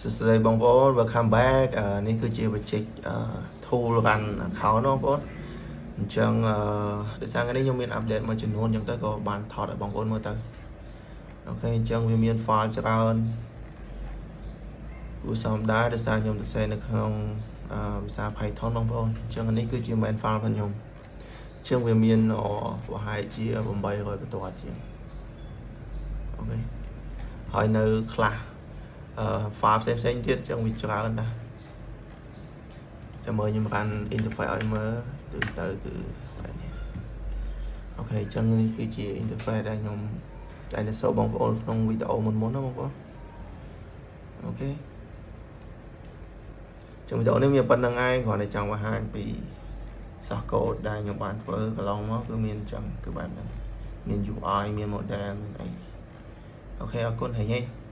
សួស្តីបងប្អូន welcome back. នេះគឺជា project tool run account ណាបងប្អូនអញ្ចឹងអឺដោយសារថ្ងៃនេះខ្ញុំមាន update មួយចំនួនអញ្ចឹងទៅក៏បានថតឲ្យបងប្អូនមើលទៅOK អញ្ចឹងវាមាន file ច្រើនគួរសមដែរដោយសារខ្ញុំសរសេរនៅក្នុងភាសា Python បងប្អូនអញ្ចឹងនេះគឺជា main file របស់ខ្ញុំអញ្ចឹងវាមានប្រហែលជា800បន្ទាត់ជាង OK ហើយនៅខ្លះ file ផ្សេងផ្សេងៗទៀតចឹងវាច្រើនណាស់ចាំមើលខ្ញុំrun interface ឲ្យមើលទៅទៅគឺបែបនេះOK អញ្ចឹងនេះគឺជា interface ដែលខ្ញុំតែទៅសូបងប្អូនក្នុងវីដេអូមុនមុនណាបងប្អូន OK ចឹងវីដេអូនេះមានប៉ុណ្្នឹងឯងគ្រាន់តែចង់បង្ហាញពីsource code ដែលខ្ញុំបានធ្វើកន្លងមកគឺមានអញ្ចឹងគឺបែបហ្នឹងមាន UI មាន model មានអីOK អរគុណហើយហេ។